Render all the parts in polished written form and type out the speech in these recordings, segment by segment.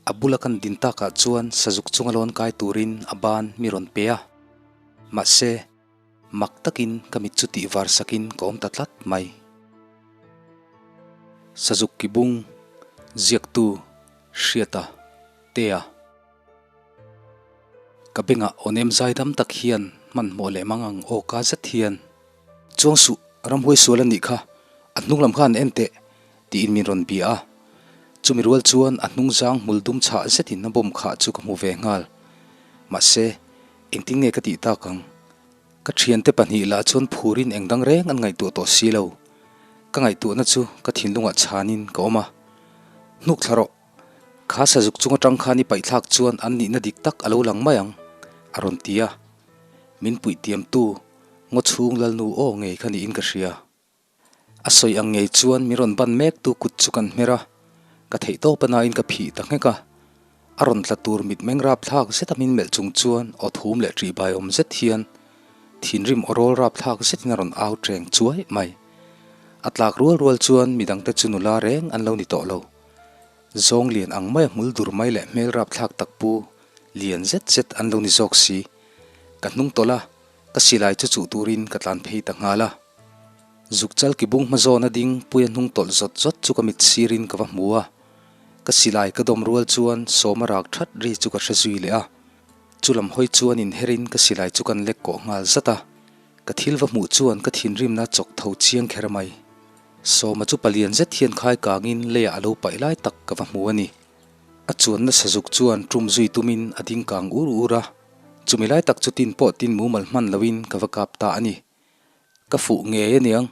A bula kan din takah chuan sazuk chunga lawn kai turin a ban mi rawn pe a. Mahse, mak takin ka mit chu tih var sakin ka awm ta tlat mai. Sazuk ki bung, ziaktu, hriata, tea. Ka bengah awnem zaidam tak hian hmanhmawh leh mang ang aw ka zet hian. Chuang suh, ramhuai sual a nih kha, a hnung lam kha an en teh, tiin min rawn bia a. Chumi rual chuan a hnung zang hmul dum chhah zetin a bawm khah chu ka hmu ve nghal. Mahse, engtin nge ka tih tak ang? Ka thiante pahnih lah chuan phurin eng dang reng an ngaihtuah tawh si lo. Ka ngaihtuahna chu ka thinlungah chhanin ka awm a. Hnuk thla rawh. Kha sazuk chung atang khan i paihthlak chuan an nihna dik tak a lo lang mai ang, a rawn ti a. Min puih tiamtu ngaw chhung lalnu aw ngei kha niin ka hria. A sawi ang ngei chuan min rawn ban mektu kut chu kan hmer a, ka theih tawp a nain ka phih ta nghek a. A rawn tla tur mitmeng rapthlak zeta min melh chung chuan aw thum leh ṭihbai awm zet hian thinrim aw rawl rapthlak zetin a rawn au ṭeng chuai mai. A tlak rual rual chuan midangte chu nula reng an lo ni tawh lo. Zawng lian ang maia hmul dur mai leh hmel rapthlak tak pu lian zet zet an lo ni zawk si. Ka hnung tawlh a, ka silai chu chuh turin ka tlan phei ta nghal a. Zuk chal ki bung hma zawn a ding puia hnung tawlh zawt zawt chu ka mit sirin ka va hmu a. Ka silai ka dawm rual chuan sawma rak that ri chu ka hre zui leh a. Chu lam hawi chuan inherin ka silai chu kan lek kawh nghal zat a. Ka thil va hmuh chuan ka thinrimna chawk tho chiang kher mai. Sawma chu palian zet hian khai kangin leiah a lo paih lai tak ka va hmu a ni. A chuan nasa zuk chuan tum zui tumin a ding kang ur ur a, chumi lai tak chu tin pawh tin mumal hman loin ka va kap ta a ni. Ka fuh ngei aniang.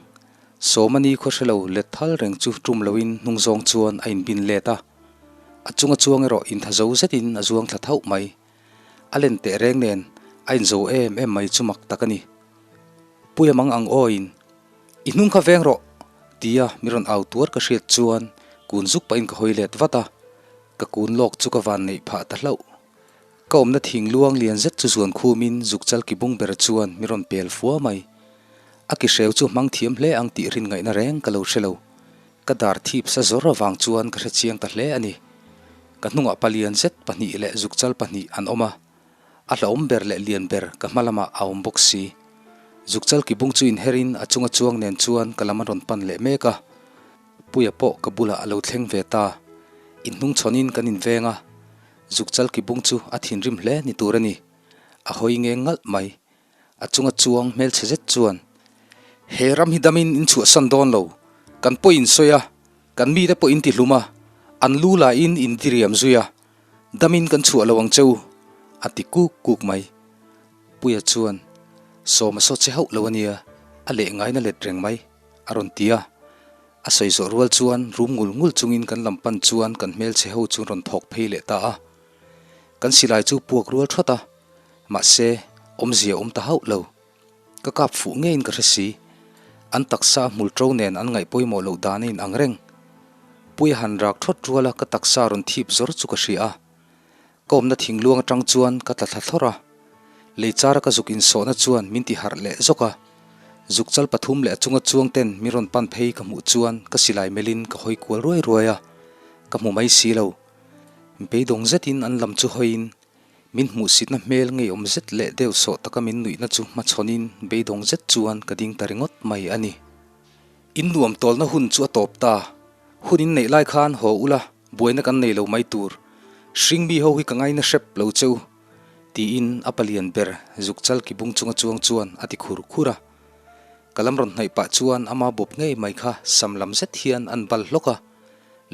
Sawma ni khaw hre lo let thal reng chu tum loin hnung zawng chuan a inbin let a. A chunga chuang erawh intha zo zetin a zuang thla thauh mai. A len teh reng nen a inzo em em mai chu mak tak a ni. Puia mang ang awiin, I hnung kha veng rawh! tia mi rawn au tuar ka hriat chuan kun zuk pahin ka hawi let vat a, ka kun lawk chu ka van neih phah ta hlauh. Ka awmna thing luang lian zet chu zuan khumin zuk chal ki bung ber chuan mi rawn pel fua mai. A ki hreu chu hmang thiam hle ang tih rin ngaihna reng ka lo hre lo. Ka dar thip sa zawr avang chuan ka hre chiang ta hle a ni. Ka hnungah palian zet pahnih leh zukchal pahnih an awm a, a hlauhawm ber leh lian ber ka hma lamah a awm bawk si. Zukchal ki bung chu inherin a chunga chuang nen chuan ka lam an rawn pan leh mek a. Puia pawh ka bulah a lo thleng ve ta. Inhnungchhawnin kan inveng a, zukchal ki bung chu a thinrim hle ni tur a ni. A hawi ngeng ngalh mai. A chunga chuang hmelchhe zet chuan, He ram hi damin in chhuahsan dawn lo, kan pawh in sawi a, kan mite pawh in ti hlum a, an lu lahin in diriam zui a, damin kan chhuah lo ang che u, a ti kuk kuk mai. Puia chuan, Sawm a saw che hauh lo a nia, a leh ngaina let reng mai, a rawn ti a. A sawi zawh rual chuan rum ngul ngul chungin kan lam pan chuan kan hmelchhe ho chu rawn thawk phei leh ta a. Kan silai chu puak rual thawt a. Mahse, awmzia awm ta hauh lo. Ka kap fuh ngeiin ka hre si. An taksa hmul ṭo nen an ngaih pawimawh loh dan a inang reng. Puia han rak ṭhawt ruala ka taksa rawn thip zawr chu ka hria a. Ka awmna thingluang aṭang chuan ka tla thla thlawrh a. Lei chara ka zuk insawhna chuan min ti harh leh zawk a. Zuk chal pathum leh a chunga chuang ten min rawn pan phei ka hmuh chuan ka silai melhin ka hawi kual ruai ruai a. Ka hmu mai si lo. Beidawng zetin an lam chu hawiin Min hmuhsitna hmel ngeiawm zet leh deuh sawh taka min nuihna chu hmachhawnin beidawng zet chuan ka ding ta ringawt mai a ni. In nuam tawlna hun chu a tawp ta. Hun in neih lai khan haw ula, buaina kan nei lo mai tur. Hring mi ho hi ka ngaina hrep lo che u, tiin a palian ber zuk chal ki bung chunga chuang chuan a ti khur khur a. Ka lam rawn hnaih pah chuan ama bawp ngei mai kha sam lam zet hian an bal hlawk a.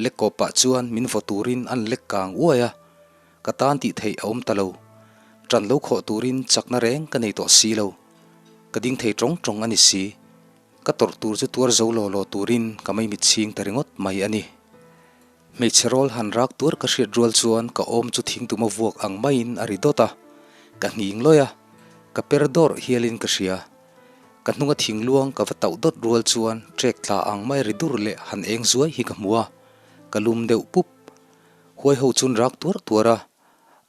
Lek kawp pah chuan min vaw turin an lek kang uai a. Ka tan tih theih a awm ta lo. Ṭan lo khawh turin chakna reng ka nei tawh si lo. Ka ding thei ṭawng ṭawng a ni si. Ka tawrh tur chu tuar zo law law turin ka maimit chhing ta ringawt mai a ni. Hmeichhe rawl han rak tuar ka hriat rual chuan ka awm chu thingtuma vuak ang maiin a ri dawt a. Ka nghing lawih a, ka per dawrh hialin ka hria. Ka hnunga thingluang ka va tauh dawt rual chuan ṭek tla ang mai ri dur leh han eng zuai hi ka hmu a, ka lum deuh pup. Huai ho chun rak tuar tuar a,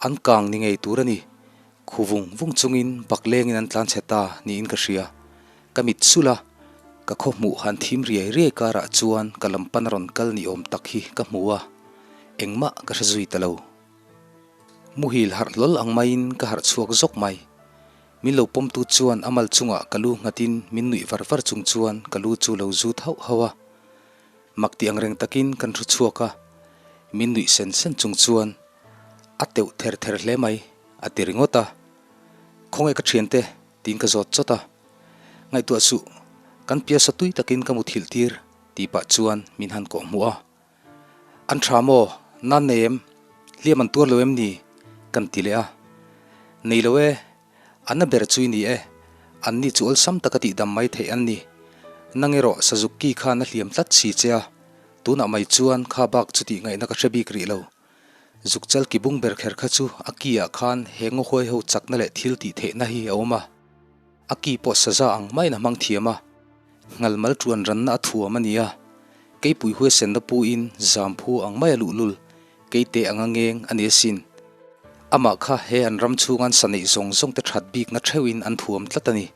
an kang ni ngei tur a ni. Khu vung vung chungin bak lengin an tlan chhe ta niin ka hria. Ka mit sulh a, ka khaw hmuh han thim riai riai karah chuan ka lam pan a rawn kal ni awm tak hi ka hmu a, engmah ka hre zui ta lo. Muhil harh hlawl ang maiin ka harh chhuak zawk mai. Min lo pawmtu chuan a mal chungah ka lu nghatin min nuih var var chung chuan ka lu chu lo zut hauh hauh a. Mak ti angreng takin kan thu chhuak a, min nuih sen sen chung chuan a teuh ther ther hle mai a ti ringawt a. Khawnge ka thiante? tiin ka zawt chawt a. Ngaihtuah suh, kan piasa tui takin ka muthilh tir tih pah chuan min han kawh hmuh a. An tha maw? Nan nei em? Hliam an tuar lo em ni? Kan ti leh a. Nei lo e, an na ber chu i ni e. An ni chu awlsam taka tihdam mai theih an ni. Nang erawh Sazuk ki khan a hliam tlat si che a, tunah mai chuan kha bak chu tih ngaihna ka hre bik rih lo. Zuk chal ki bung ber kher kha chu a ki ah khan he ngawhuai ho chakna leh thil tih theihna hi a awm a. A ki pawh saza ang maiin a hmang thiam a. Ngal mal tuan ranna a thuam a ni a, keipui huaisenna puin zamphu ang mai a luhlul, keite anga ngeng a ni asin. Amah kha he an ram chhunga an sa neih zawng zawng te that bikna theuhin an thuam tlat a ni.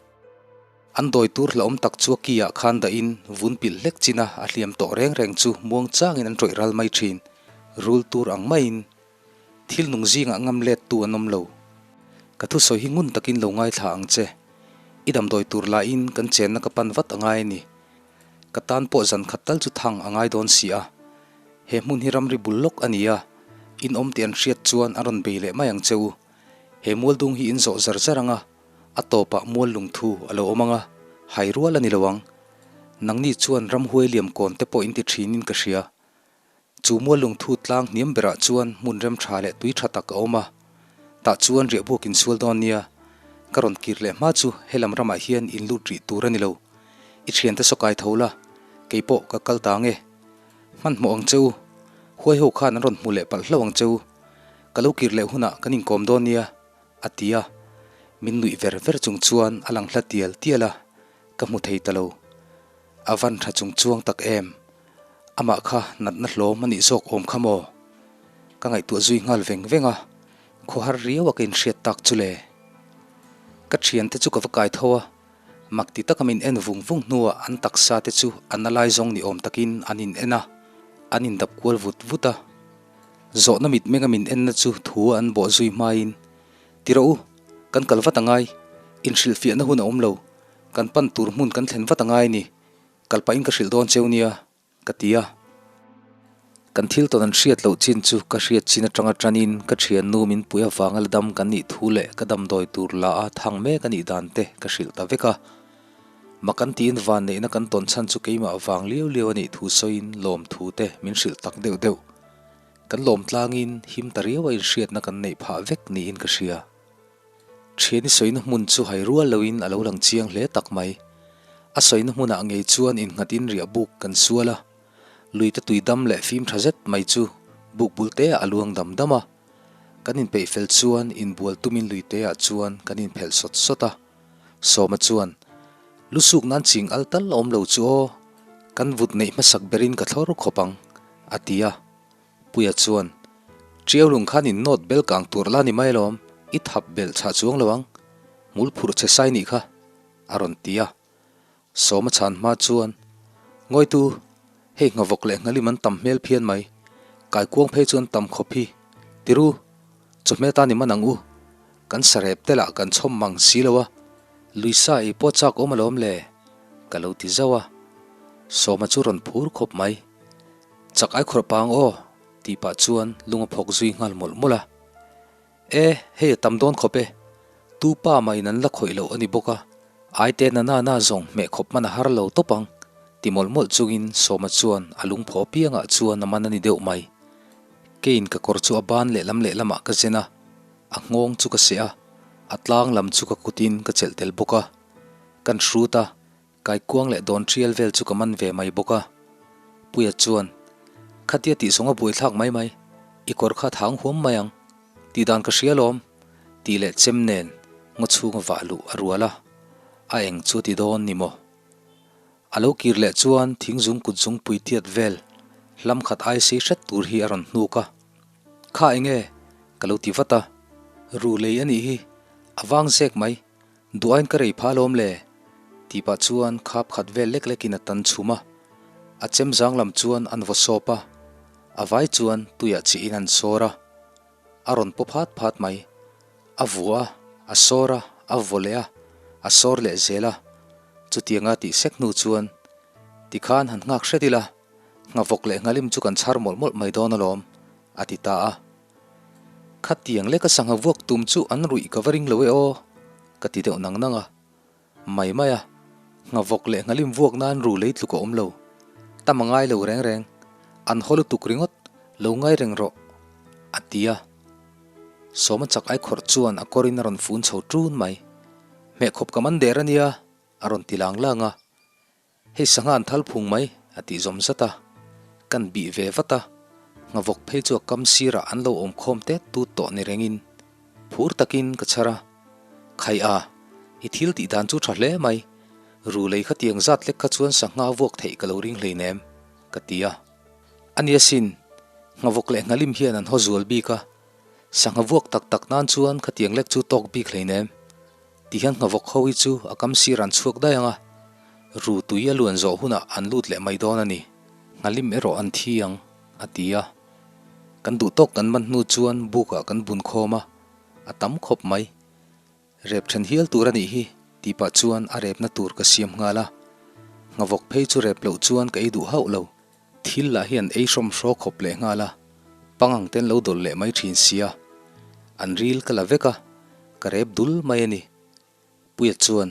An dawi tur hlauhawm tak chu a ki ah khan dahin vun pilh hlek chin a, a hliam tawh reng reng chu muang changin an tawih ral mai thin, rul tur ang maiin. Thil nung zingah ngam let tu an awm lo. Ka thusawi hi ngun takin lo ngaithla ang che. I damdawi tur lahin kan chenna ka pan vat a ngai a ni. Ka tan pawh zan khat tal chu thang a ngai dawn si a. He hmun hi ramri bul lawk a ni a, in awm tih an hriat chuan a rawn bei leh mai ang che u. He mualdung hi in zawh zar zar ang a, a tawpah mual lungthu a lo awm ang a, hai rual a ni lo ang. Nangni chuan ramhuai liam kawn te pawh in ti thinin ka hria. Chu mual lungthu tlang hniam berah chuan hmun rem tha leh tui tha tak a awm a, tah chuan riahbuk insual dawn nia, ka rawn kir leh hma chu helam ramah hian in lut rih tur a ni lo. I thiante saw kai tho la, kei pawh ka kal ta ang e. Hmanhmawh ang che u, huai ho khan an rawn hmu leh palh hlauh ang che u. Ka lo kir leh hunah kan inkawm dawn nia, a ti a. Min nuih ver ver chung chuan a lang hla tial tial a, ka hmu thei ta lo. A van tha chung chuang tak em? Amah kha natna hlawm a nih zawk awm kha maw? Ka ngaihtuah zui nghal veng veng a, khawhar riau a ka inhriat tak chu le. Ka thiante chu ka va kai tho a, mak ti taka min en vung vung hnuah an taksa te chu a na lai zawng ni awm takin an in en a, an indap kual vut vut a. Zawhna mitmenga min enna chu thu a an bawh zui hmain, Ti rawh u, kan kal vat angai, inhrilhfiahna hun a awm lo, kan pan tur hmun kan thlen vat angai a ni. Kal pahin ka hrilh dawn cheu nia, ka ti a. Kan thil tawn an hriat loh chin chu ka hriat chin atanga tanin ka thiannu min pui avanga la dam kan nih thu leh ka damdawi tur la a thang mek a nih dan te ka hrilh ta vek a. Mak an tiin vanneihna kan tawn chhan chu keimah vang liau liau a nih thu sawiin lawm thu te min hrilh tak deuh deuh. Kan lawm tlangin him ta riau a inhriatna kan neih phah vek niin ka hria. Thiani sawina hmun chu hai rual loin a lo lang chiang hle tak mai. A sawina hmunah ngei chuan innghatin riah buk kan sual a, luite tui dam leh fim tha zet mai chu buk bul te ah a luang dam dam a. Kan inpeih fel chuan inbual tumin luite ah chuan kan inphelh sawt sawt a. Sawma chuan, Lu suk nan ching al tal a awm lo chu aw, kan vut neih hmasak berin ka thlawr khawp ang, a ti a. Puia chuan, Ṭiau lung khan in nawt bel kang tur la ni mai alawm, i thap belh chhah chuang lo ang, hmul phurh che sai nih kha, a rawn ti a. Sawma chhan hma chuan, Ngawitu, hei nghavawk leh nghalim an tam hmel phian mai, kaikuang phei chuan tam khawp hi, tiru, chawhmeh atan i man ang u, kan sarep te lah kan chhawm mang si lo a, Luisa ei pawh chak awm alawm le, ka lo ti zauh a. Sawma chu rawn phur khawp mai. Chak ai khawrh pang aw, tih pah chuan lung a phawk zui nghal mawlh mawlh a. E, hei a tam dawn khawp e, tu pa mah in an la khawih loh a ni bawk a, ai te na na na zawng hmeh khawp hman a har lo tawp ang, ti mawlh mawlh chungin Sawma chuan a lung phaw piangah chuan a man a ni deuh mai. Keiin ka kawr chu a ban lehlam lehlamah ka zen a, a nghawng chu ka seh a, a tlang lam chu ka kutin ka chelh tel bawk a. Kan hrut a, Kaikuang leh dawn ṭial vel chu ka man ve mai bawk a. Puia chuan, Khatia tih zawng a buaithlak mai mai, i kawr kha thang huam mai ang, tih dan ka hria lawm, tih leh chem nen ngaw chhunga vah luh a rual a, a eng chu a ti dawn ni maw? A lo kir leh chuan thingzung kutzung pui tiat vel hlam khat ai sei hret tur hi a rawn hnuk a. Kha eng e? ka lo ti vat a. Ru lei a nih hi, a vang zek mai. Duain ka rei pha alawm le, tih pah chuan khap khat vel lek lekin a tan chhum a, a chem zang lam chuan an vaw sawp a, a vai chuan tuiah chihin an sawr a. A rawn paw phat phat mai. A vua a, a sawr a, a vaw leh a, a sawr leh zel a. Chutianga tih sek hnu chuan, Tikhan han nghak hret ila, nghavawk leh nghalim chu kan chhar mawlh mawlh mai dawn alawm, a ti ta a. Khatiang leka sangha vuak tum chu an ruih ka va ring lo e aw, ka ti deuh nang nang a. Mai mai a, nghavawk leh nghalim vuak nan ru lei tluk a awm lo. Tam a ngai lo reng reng, an haw lutuk ringawt, lo ngai reng rawh, a ti a. Sawma chak ai khawrh chuan a kawrin a rawn fun chho ṭun mai. Hmehkhawp ka man der a nia, a rawn ti lang lang a. Hei sangha an thal phung mai, a tih zawm zat a. Kan bih ve vat a, nghavawk phei chu a kam sirah an lo awm khawm tet tut tawh ni rengin phur takin ka chhar a. Khai a, i thil tih dan chu tha hle mai, ru lei khatiang zat lek kha chuan sangha vuak theih ka lo ring hleinem, ka ti a. A nia sin, nghavawk leh nghalim hian an haw zual bik a, sangha vuak tak tak nan chuan khatiang lek chu tawk bik hleinem. Ti hian nghavawk ho hi chu a kam sir an chhuak daih ang a, ru tui a luan zawh hunah an lut leh mai dawn a ni. Nghalim erawh an thi ang, a ti a. Kan duh tawk kan man hnu chuan bukah kan bun khawm a, a tam khawp mai. Rep then hial tur a nih hi, tih pah chuan a repna tur ka siam nghal a. Nghavawk phei chu rep loh chuan ka ei duh hauh lo. Thil lah hi an ei hrawm hraw khawp leh nghal a, pangang ten lo dawlh leh mai thin sia. An ril ka la vek a, ka rep dul mai a ni. Puia chuan,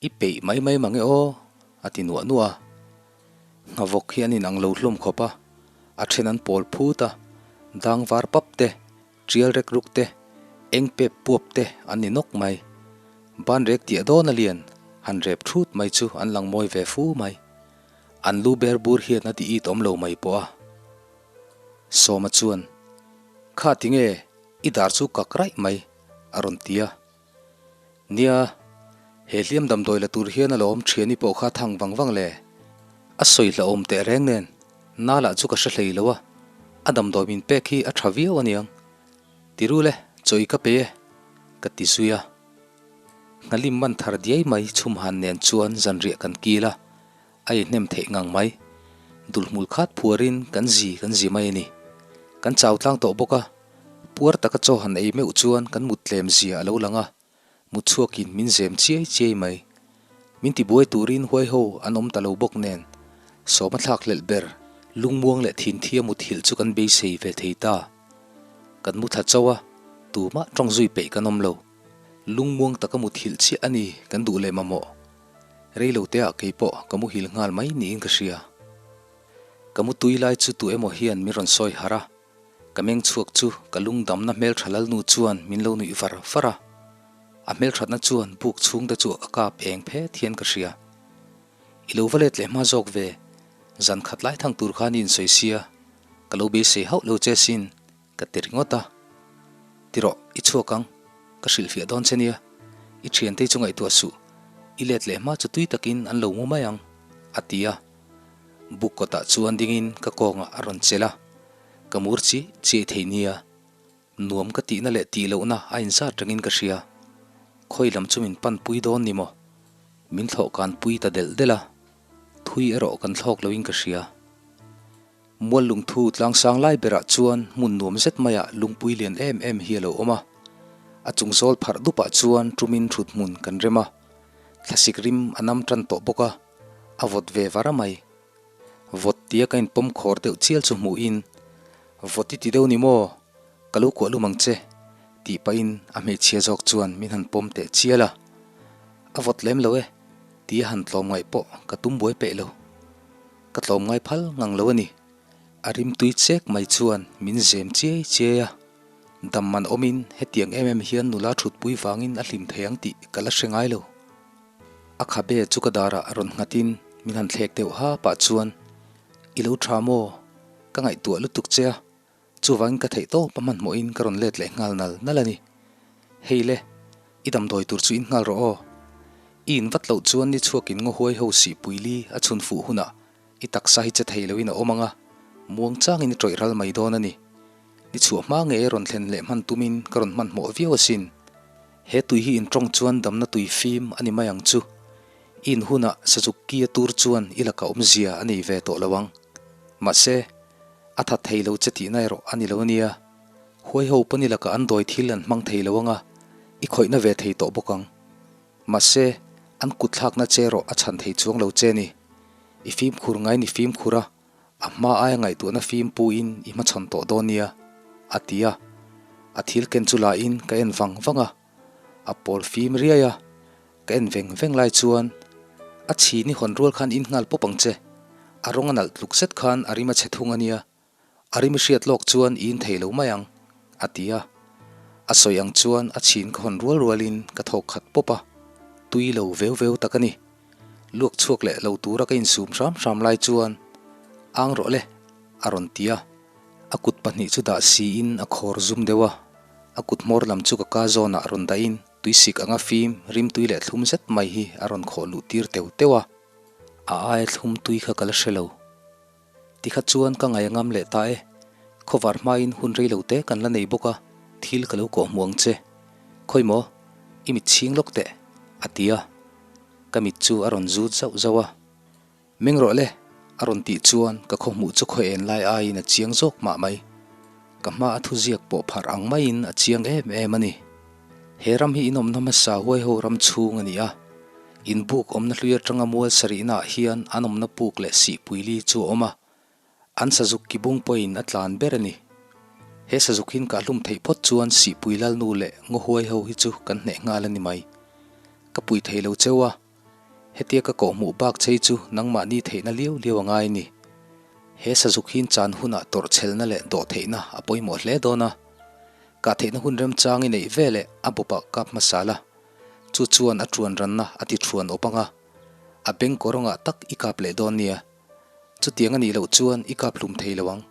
I peih mai mai mang e aw, a ti nuah nuah a. Nghavawk hi an inang lo hlawm khawp a, a then an pawl phut a, dang var pap te, tial rek ruk te, eng pep puap te an ni nawk mai. Ban rek tiah dawn a lian, han rep thut mai chu an lang mawi ve fu mai. An lu ber bur hian a ti it awm lo mai pawh a. Sawma chuan, Kha tinge i dar chu kak raih mai, a rawn ti a. Nia, he hliam damdawi la tur hian alawm thiani pawh kha thang vang vang le. A sawi hlauhawm teh reng nen, na lah chu ka hre hlei lo a, a damdawi min pek hi a tha viau aniang. Ti ru le, chaw i ka pe e, ka ti zui a. Nghalim man thar diai mai chhumhan nen chuan zanriah kan kil a, a inhnem theih ngang mai. Dulhmul khat phuarin kan zi kan zi mai a ni. Kan chau tlang tawh bawk a, puar taka chaw han ei meuh chuan kan mut tlem zia a lo lang a, mut chhuakin min zem chiai chiai mai. Min tibuai turin huai ho an awm ta lo bawk nen, sawma thlak hlelh ber, lungmuang leh thinthia muthilh chu kan beisei ve thei ta. Kan mu thla chauh a, tumah tawng zui peih kan awm lo. Lungmuang taka muthilh chiah a ni kan duh leh mamawh. Rei lo teah kei pawh ka muhil nghal mai niin ka hria. Ka mu tui lai chu tu emaw hian min rawn sawi harh a, ka meng chhuak chu ka lungdamna hmeltha lalnu chuan min lo nuih var var a. A hmelthatna chuan buk chhungte chu a kap eng phet hian ka hria. I lo va let leh hma zawk ve, zan khat lai thang tur khan i insawi sia, ka lo beisei hauh lo che sin. Ka ti ringawt a, Ti rawh, i chhuak ang, ka hrilhfiah dawn che nia, i thiante chu ngaihtuah suh, i let leh hma chu tui takin an lo mu mai ang, a ti a. Buk kawtah chuan dingin ka kawngah a rawn chelh a, ka mur chi chiai thei nia, nuam ka tihna leh tih lohna a inzat rengin ka hria. Khawi lam chu min panpui dawn ni maw? Min thlawhkan pui ta delh delh a, thui erawh kan thlawk loin ka hria. Mual lungthu tlangsang lai berah chuan hmun nuam zet maiah lungpui lian em em hi a lo awm a. A chung zawl pharh dupah chuan tumin thut hmun kan rem a. Thlasik rim a nam tan tawh bawk a, a vawt ve var a mai. Vawt tia ka inpawm khawr deuh chial chu hmuhin, Vawt i ti deuh ni maw? Ka lo kuah lum ang che, tih pahin a hmeichhia zawk chuan min han pawm teh chial a. A vawt lem lo e, tia han tlawm ngaih pawh ka tum buai peih lo. Ka tlawm ngai phal ngang lo a ni. A rimtui chek mai chuan min zem chiai chiai a. Dam man awmin hetiang em em hian nula thutpui vangin a hlim thei ang tih ka la hre ngai lo. A khabe chu ka darah rawn nghatin min han thlek deuh ha pah chuan, I lo tha maw? Ka ngaihtuah lutuk che a. Chuvangin ka theih tawp a hmanhmawhin ka rawn let leh nghal nal nal a ni. Hei le, i damdawi tur chu in nghal rawh aw. I in vat loh chuan ni chhuakin ngaw huai ho sihpui li a chhun fuh hunah i taksa hi che thei loin a awm ang a, muang changin i tawih ral mai dawn a ni. Ni chhuah hma ngei a rawn thlen leh hman tumin ka rawn hmanhmawh viau asin. He tui hi in tawng chuan damna tui fim a ni mai ang chu. I in hunah sazuk ki a tur chuan i laka awmzia a nei ve tawh lo ang. Mahse. A that thei lo che tihna erawh a ni lo ania. Huai ho pawn i lakah an dawi thil an hmang thei lo anga, i khawihna ve thei tawh bawk ang. Mahse, an kut thlakna che erawh a chhan thei chuang lo che ni. I fimkhur ngaiin i fimkhur a, a hma aia ngaihtuahna fim puin i hmachhawn tawh dawn nia, a ti a. A thil ken chu lahin ka en vang vang a, a pawl fim riai a, ka en veng veng lai chuan a chhin i hawn rual khan in nghal pawp ang che, a rawng a nalh tluk zet khan a rim a chhe thung a nia, A rim i hriat lawk chuan i inthei lo mai ang, a ti a. A sawi ang chuan a chhin ka hawn rual rualin ka thawk khat pawp a, tui lo veu veu tak a ni. Luak chhuak leh lo tura ka insum hram hram lai chuan, Ang rawh le, a rawn ti a. A kut pahnih chu dah siin a khawr zum deuh a, a kut hmawr lam chu ka ka zawnah rawn dahin tuisik anga fim, rimtui leh thlum zet mai hi a rawn khawh luh tir teu teu a. A aia thlum tui kha ka la hre lo. Tikha chuan ka ngaih a ngam leh ta e. Khawvar hmain hun rei lo te kan la nei bawk a, thil ka lo kawh hmu ang che. Khawi maw? I mit chhing lawk teh, a ti a. Ka mit chu a rawn zut zauh zauh a. Meng rawh le, a rawn tih chuan ka khaw hmuh chu khaw en lai aiin a chiang zawk mah mai. Ka hma a thuziak pawh pharh ang maiin a chiang em em a ni. He ram hi inawmna hmasa huaiho ram chhung a ni a. Inbuk awmna hlui atanga mual sarihnaah hian an awmna puk leh sihpuili chu a awm a. An sazuk kibung pawhin a tlan ber a ni. He sazuk hin kah hlum theih phawt chuan sihpui lalnu leh ngaw huaiho hi chu kan hneh nghal a ni mai. Ka pui thei lo cheu a. Hetia ka kawhhmuh bak chei chu nangmahni theihna liau liau a ngai a ni. He sazuk hin chan hunah tawrhchhelna leh dawhtheihna a pawimawh hle dawn a. Kah theihna hun remchang i neih ve leh a bawpah kap hmasa la, chu chuan a ṭuan ranna a ti ṭhuan awp ang a, a beng kawrawngah tak i kap leh dawn nia. Chutiang a nih loh chuan i kap hlum thei lo ang.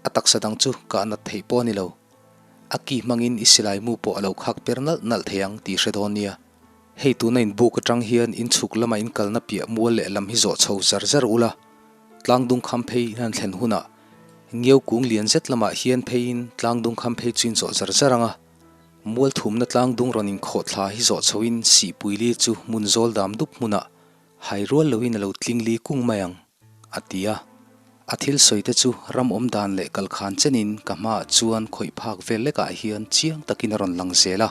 A taksa dang chu kah nat theih pawh a ni lo. A ki hmangin i silai mu pawh a lo khak per nalh nalh thei ang tih hre dawn nia. Hei tuna inbuk atang hian inchhuk lama inkalna piah mual leh lam hi zawh chho zar zar ula, Tlangdung kham phei in an thlen hunah Ngiau kung lian zet lamah hian pheiin tlangdung kham phei chu in zawh zar zar ang a, mual thumna tlangdung rawn inkhawh thla hi zawh chhoin Sihpuili chu hmun zawl dam dup hmunah hai rual loin a lo tling li kung mai ang, a ti a. A thil sawi te chu ram awm dan leh kalkhan chenin ka hmaah chuan khawih phak vel lekah hian chiang takin a rawn lang zel a,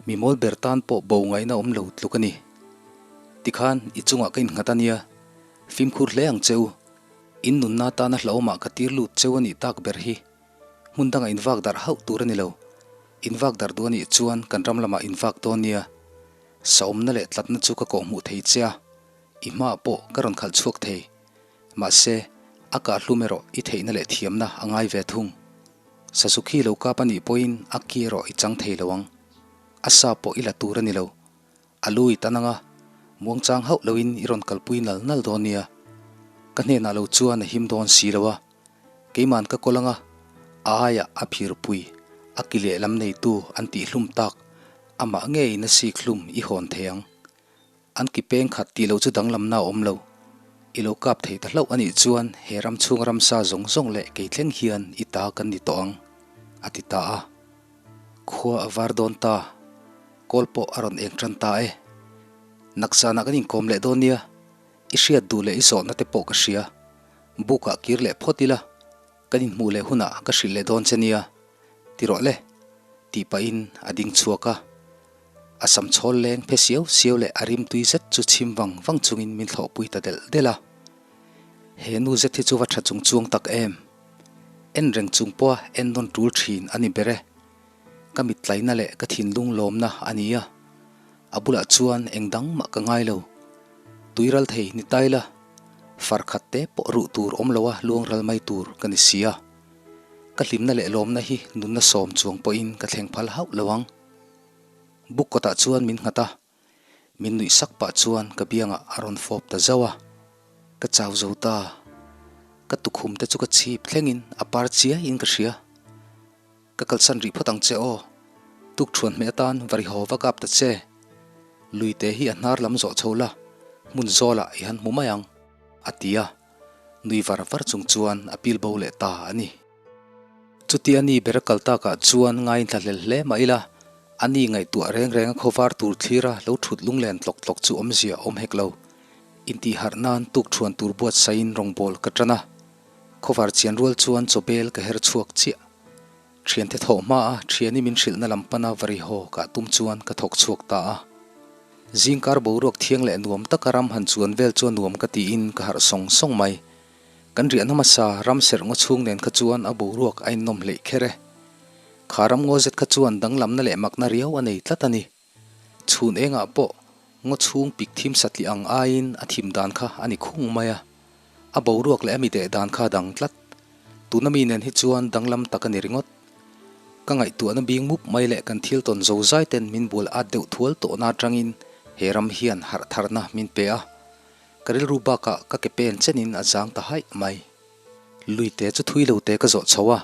mi mawl ber tan pawh bo ngaihna awm lo tluk a ni. Tikhan i chungah ka innghat a nia. Fimkhur hle ang cheu. In nunna tana hlauhawmah ka tir lut cheu a nih tak ber hi. Hmun dangah in vak darh hauh tur a ni lo. In vak darh duh a nih chuan kan ram lamah in vak dawn nia. Saawmna leh tlatna chu ka kawhhmuh thei che a, i hmaah pawh ka rawn khalh chhuak thei. Mahse, a kah hlum erawh i theihna leh thiamna a ngai ve thung. Sasukhi lo kap a nih pawhin a ki erawh i chang thei lo ang. A sa pawh i la tur a ni lo. A lu i tan anga, muangchang hauh loin i rawn kalpui nal nal dawn nia. Ka hnenah lo chuan a him dawn si lo a, keiman ka kawl anga, a aiah a phirpui, a ki lehlam neitu an tih hlum tak, amah ngeiin a sik hlum i hawn thei ang. An ki peng khat tih loh chu danglamna a awm lo. I lo kap thei ta hlauh a nih chuan he ram chhung ramsa zawng zawng leh kei thleng hian i ta kan ni tawh ang, a ti ta a. Khua a var dawn ta. Kawl pawh a rawn eng tan ta e. Nakzanah kan inkawm leh dawn nia. I hriat duh leh i zawhna te pawh ka hria. Bukah kir leh phawt ila, kan inhmuh leh hunah ka hrilh leh dawn che nia. Ti rawh le, tih pahin a ding chhuak a. A sam chhawl leng phe siau siau leh a rim tui zet chu chhim vang vang chungin min thlawhpui ta delh delh a. He nu zet hi chu va tha chung chuang tak em. En reng chung pawha en nawn tul thin a ni ber e. Ka mit tlaina leh ka thinlung lawmna a ni a, a bulah chuan eng dang mah ka ngai lo. Tui ral thei ni tai la, far khat te pawh ruh tur awm loa luang ral mai tur ka ni si a. Ka hlimna leh lawmna hi nunna sawm chuang pawhin ka thleng phal hauh lo ang. Buk kawtah chuan min nghat a, min nuih sak pah chuan ka biangah a rawn fawp ta zauh a. Ka chau zo ta, ka tukhum te chu ka chhip thlengin a par chiaiin ka hria. Ka kalsan rih phawt ang che aw. Tuk thuan hmeh atan va ri haw va kap ta che. Luite hi a hnar lam zawh chho la, hmun zawlah i han hmu mai ang, a ti a. Nui var var chung chuan a pil bo leh ta a ni. Chutia ni ber a kal takah chuan ngainthla hlel hle mah ila, a ni ngaihtuah reng reng a khawvar tur thlira lo thut lunglen tlawk tlawk chu awmzia awm hek lo. Intihharh nan tuk thuan tur buatsaihin rawngbawl ka tan a. Khawvar chian rual chuan chawbel ka her chhuak chiah. Thiante thawh hma a thiani min hrilhna lam pana va ri haw kah tum chuan ka thawk chhuak ta a. Zingkar boruak thiang leh nuam taka ram han chuan vel chu a nuam ka tiin ka harh sawng sawng mai. Kan riahna hmasa ram serh ngaw chhung nen kha chuan a boruak a innawm hleih kher e. Kha ram ngaw zet kha chuan danglamna leh makna riau a nei tlat a ni. Chhun engah pawh ngaw chhung pik thim satliah ang aiin a thim dan kha a ni khung mai a. A boruak leh a mi deh dan kha a dang tlat. Tuna mi nen hi chuan danglam tak a ni ringawt. Ka ngaihtuahna bing mup mai leh kan thil tawn zo zai ten min bual at deuh thual tawhna atangin he ram hian harh tharna min pe a. Ka rilru bakah ka ke pen chenin a zang ta haih mai. Luite chu thui lo te ka zawh chho a,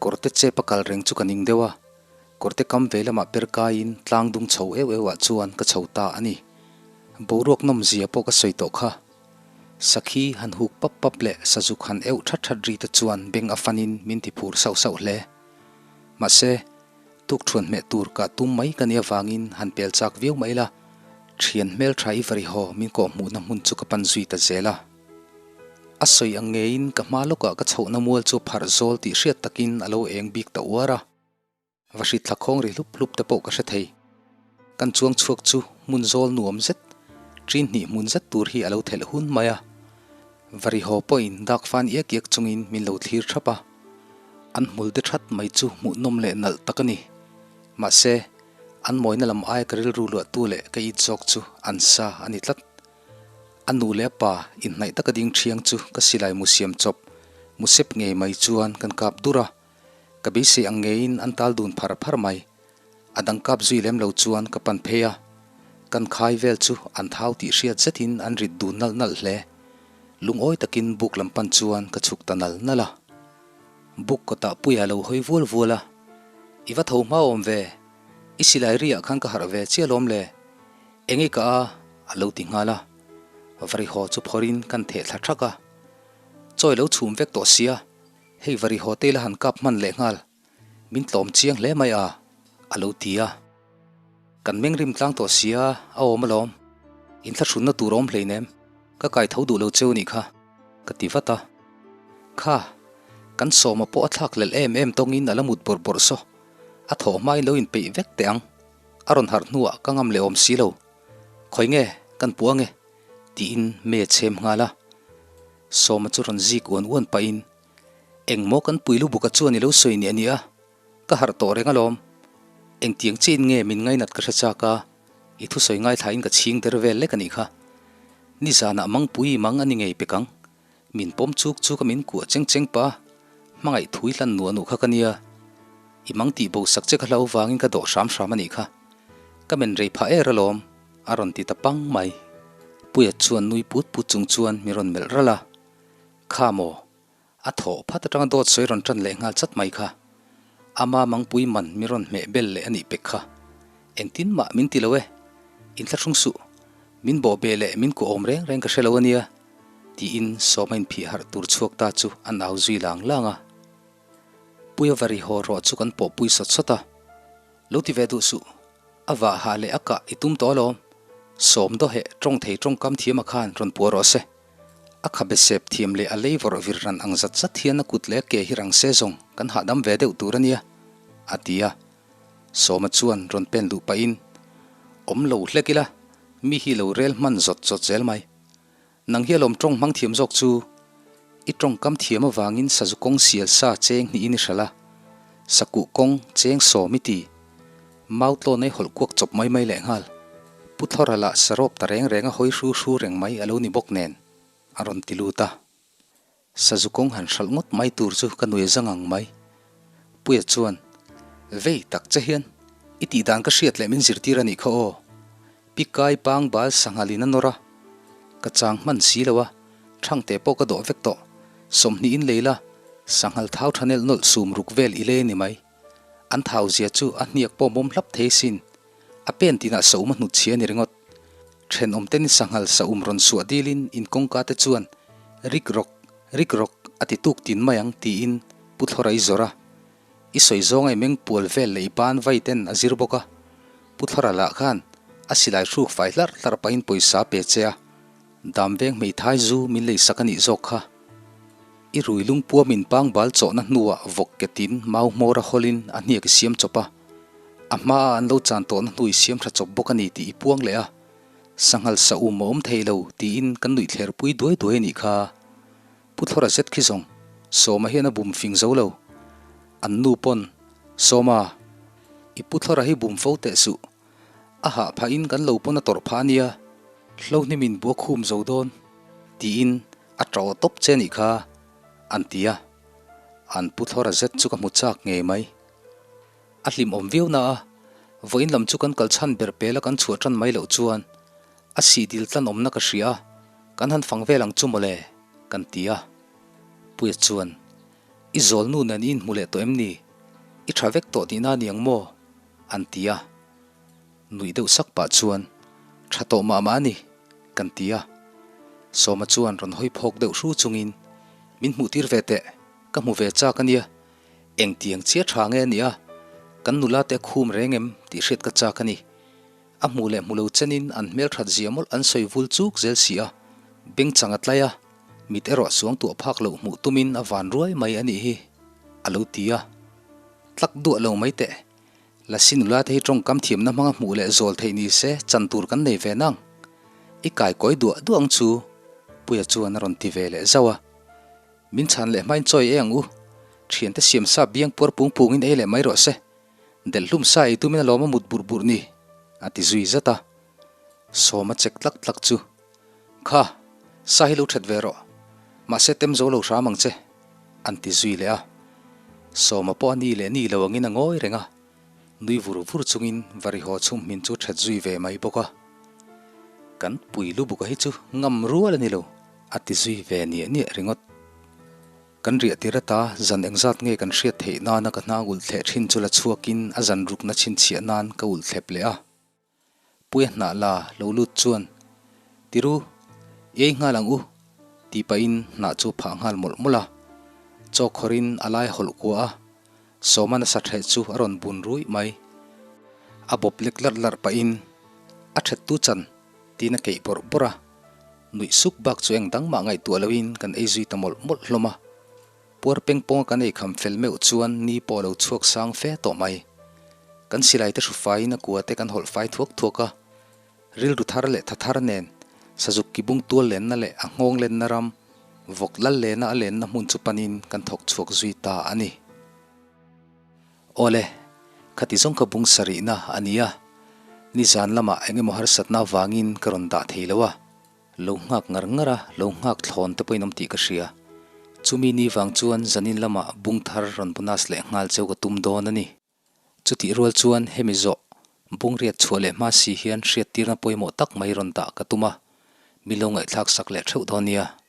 kawrte chep a kal reng chu ka ning deuh a. Kawrte kam ve lamah per kaiin tlang dung chho eu eu ah chuan ka chho ta a ni. Boruak nawm zia pawh ka sawi tawh kha. Sakhi han huk pap pap leh sazuk han euh that that ri te chuan beng a fanin min ti phur sauh sauh hle. Mahse, tukthuan hmeh tur kah tum mai ka nih avangin han pel chak viau mai la, thian hmeltha i vari haw min kawh hmuhna hmun chu ka pan zui ta zel a. A sawi ang ngeiin ka hma lawkah ka chhohna mual chu pharh zawl tih hriat takin a lo eng bik ta uar a. Va hrit thla khawng ri hlup hlup te pawh ka hre thei. Kan chuang chhuak chu hmun zawl nuam zet, ṭin hnih hmun zet tur hi a lo thelh hun mai a. Va ri haw pawhin dak fan iak iak chungin min lo thlir thap a. An hmul de that mai chu hmuhnawm leh nalh tak a ni. Mahse, an mawina lam aia ka rilru luahtu leh ka it zawk chu an sa a ni tlat. A nu leh a pa inhnaih taka ding ṭhiang chu ka silai mu siam chawp, mu sep ngei mai chuan kan kap dur a. Ka beisei ang ngeiin an tal dun phar phar mai. A dang kap zui lem lo chuan ka pan phei a, kan khai vel chu an thau tih hriat zetin an rit dun nalh nalh hle. Lungawi takin buk lam pan chuan ka chhuk ta nal nalh a. Buk kawtah puia lo hawi vual vual a, I va tho hma awm ve, i silai riah khan ka harh ve chiah lawm le, eng i ka a? a lo ti nghal a. Vari haw chu phawrhin kan theh thla thak a, Chawi lo chhum vek tawh sia, Hei vari hotel a han kap hman leh nghal, min tlawm chiang hle mai a, a lo ti a. Kan meng rim tlang tawh sia, a awm alawm. Inthlahrunna tur awm hleinem, ka kai tho duh lo cheu nih kha, ka ti vat a. Kha, kan sawma pawh a thlak lel em em tawngin a la mut bawrh bawrh saw, a thawh hmain lo inpeih vek teh ang, a rawn harh hnuah ka ngam leh awm si lo. Khawi nge, kan puh ange, tiin me chhem nghal a. Sawma chu rawn zik uan uan pahin, Engmaw kan pui lubuka chuan i lo sawi ni a nia, ka harh tawh reng alawm. Engtiang chiin nge min ngainat ka hre chak a, i thusawi ngaithlain ka chhing der vel lek a nih kha. Nizanah mangpui mang a ni ngei pek ang. Min pawm chuk chuk a min kuah cheng cheng pa, hmangaih thui hlan nuah nuh kha ka nia. I mang tih bo sak che ka hlau vangin ka dawh hram hram a nih kha. Ka men rei phah er alawm. A rawn ti ta pang mai. Puia chuan nui put put chung chuan min rawn melh ralh a. Kha maw? A thawh phat atanga dawt sawi rawn tan leh nghal chat mai kha. Ama mangpui man min rawn hmeh bel leh a nih pek kha. Engtin mah min ti lo e. Inthlahrung suh. Min bawh beh leh min kuah awm reng reng ka hre lo a nia. Tiin sawma inphih harh tur chhuak ta chu a nau zui lang lang a. Puia va ri haw rawh chu kan pawhpui sawt sawt a. Lo ti ve duh suh. A vah hah leh a kah i tum tawh alawm. Sawm daw heh tawng thei tawngkam thiam a khan rawn puah rawh se. A khabe sep thiam leh a lei vawrh vir ran ang zat zat hian a kut leh a ke hi rang se zawng kan hahdam ve deuh tur a nia, a ti a. Sawma chuan rawn pen luh pahin, Awm lo hlek ila, mi hi lo rel hman zawt zawt zel mai. Nang hi alawm tawng hmang thiam zawk chu. I tawngkam thiam avangin sazu kawng sial sa cheng hnihin i hralh a, sakuh kawng cheng sawm i ti. Mau tlawn ei hawlh kuak chawp mai mai lehnghal. Pu Thlawra lah sarawp ta reng reng a hawi hru hru reng mai a lo ni bawk nen a rawn ti lut a. Sazu kawng han hralh ngawt mai tur chu ka nuai zang ang mai. Puia chuan, Vei tak che hian, i tih dan ka hriat leh min zirtir a nih kha aw. Pi Kai pang bal sanghal in a nawr a, ka chang hman si lo a, thangte pawh ka dawh vek tawh. 20 in lei la, sanghal thau tha nelh nawlh sum ruk vel i lei a ni mai. An thau zia chu a hniak pawh mawm hlap thei sin. A pen tinah saum a hnut chhia a ni ringawt. Thenawmten sanghal saum rawn suah dilin in kawngka te chuan rik rawk, rik rawk a ti tuk tin mai ang tiin Pu Thlawra i zawrh a. I sawi zawng a i meng pual vel leh i ban vai ten a zir bawk a. Pu Thlawra lah khan a silai hruk fai hlarh hlarh pahin pawisa pe che a, Damveng hmeithai zu min lei sak a nih zawk kha. I rui lungpuamin pangbal chawhna hnuah vawk ketin mau hmawr a hawlin a hniak i siam chawp a, a hmaa an lo chan tawhna hnu i siam tha chawp bawk a ni tih i puang leh a, sanghal sa um a awm thei lo tiin kan nuih thler pui duai duai a nih kha. Pu Thlawra zet khi zawng Sawma hian a bum fing zo lo. An nu pawn, Sawma, i Pu Thlawra hi bum fo teh suh. A hah phahin kan lo pawn a tawrh phah a nia, hlo hnimin bua khum zo dawn, tiin a tawh tawp che nih kha, an ti a. An pu thlawra zet chu ka hmu chak ngei mai. A hlimawm viau na a, vawiin lam chu kan kal chhan ber pela kan chhuah tan mai loh chuan a sih dil tlan awmna ka hria a, kan han fang vel ang chu mawle, kan ti a. Puia chuan, I zawlnu nen i inhmu leh tawh em ni? I tha vek tawh tihna a ni ang maw? An ti a. Nuih deuh sak pah chuan, Tha tawh mah mah a ni, kan ti a. Sawma chuan rawn hawi phawk deuh hru chungin, Min hmuh tir ve teh, ka hmu ve chak a nia. Engtiang chiah tha nge a nih a, kan nula te a khum reng em tih hriat ka chak a ni. A hmuh leh hmu lo chenin an hmelthat zia mawlh an sawi vul chuk zel si a, bengchang a tlai a, mit erawh suang tuah phak loh hmuh tumin a van ruai mai a nih hi, a lo ti a. Tlak duah lo mai teh. Lasi nula te hi tawngkam thiamna hmanga hmuh leh zawl theih ni se chan tur kan nei ve nang. I kai kawi duah duah ang chu, Puia chuan a rawn ti ve leh zauh a. Min chhan leh hmain chawi ei ang u. Thiante siam sa biang puar pung pungin ei leh mai rawh se. Delh hlum sa ei tumin a lawm a mut burh burh ni, a ti zui zat a. Sawma chek tlak tlak chu, Kha, sa hi lo that ve rawh. Mahse tem zo lo hram ang che. An ti zui leh a. Sawma pawh a ni leh ni lo angin a ngawi reng a, nui vur vur chungin Varihaw chhum hmin chu that zui ve mai bawk a. Kan pui lubuka hi chu ngam rual a ni lo, a ti zui ve niah niah ringawt. Kan riah tir ata zan engzat nge kan hriat theih nana ka hnang ulh thleh thin chu la chhuakin a zan rukna chhinchhiah nan ka ulh thlep leh a. Puia hnah la lo lut chuan, Tiru, i ei nghal ang u, tih pahin hnah chu phah nghal mawlh mawlh a. Chaw khawrin a lai hawlh kua a, Sawma nasa ṭheh chu a rawn bun ruih mai. A bawp lek larh larh pahin, A ṭhettu chan, tiin a keih bawrh bawrh a. Nuih suk bak chu eng dang mah ngaihtuah loin kan ei zui ta mawlh mawlh hlawm a. Puar peng pawnga kan ei kham fel meuh chuan ni pawh a lo chhuak sang fe tawh mai. Kan silai te hru faiin a kua te kan hawlh fai thuak thuak a. Rilru thar leh tha thar nen Sazuk kibung tual lenna leh a nghawng lenna ram, vawk lal lena a lenna hmun chu panin kan thawk chhuak zui ta a ni. Awle, khati zawng ka bung sarihna a ni a. Nizan lamah eng emaw harsatna avangin ka rawn dah thei lo a. Lo nghak ngar ngar a, lo nghak thlawn te pawhin awm tih ka hria. Chumi ni vang chuan zanin lamah bung thar rawn bonus leh nghal cheu ka tum dawn a ni. Chutih rual chuan hemi zawh bung riat chhuah leh hma si hian hriattirna pawimawh tak mai rawn dah ka tum a, mi lo ngaihthlak sak leh theuh dawn nia.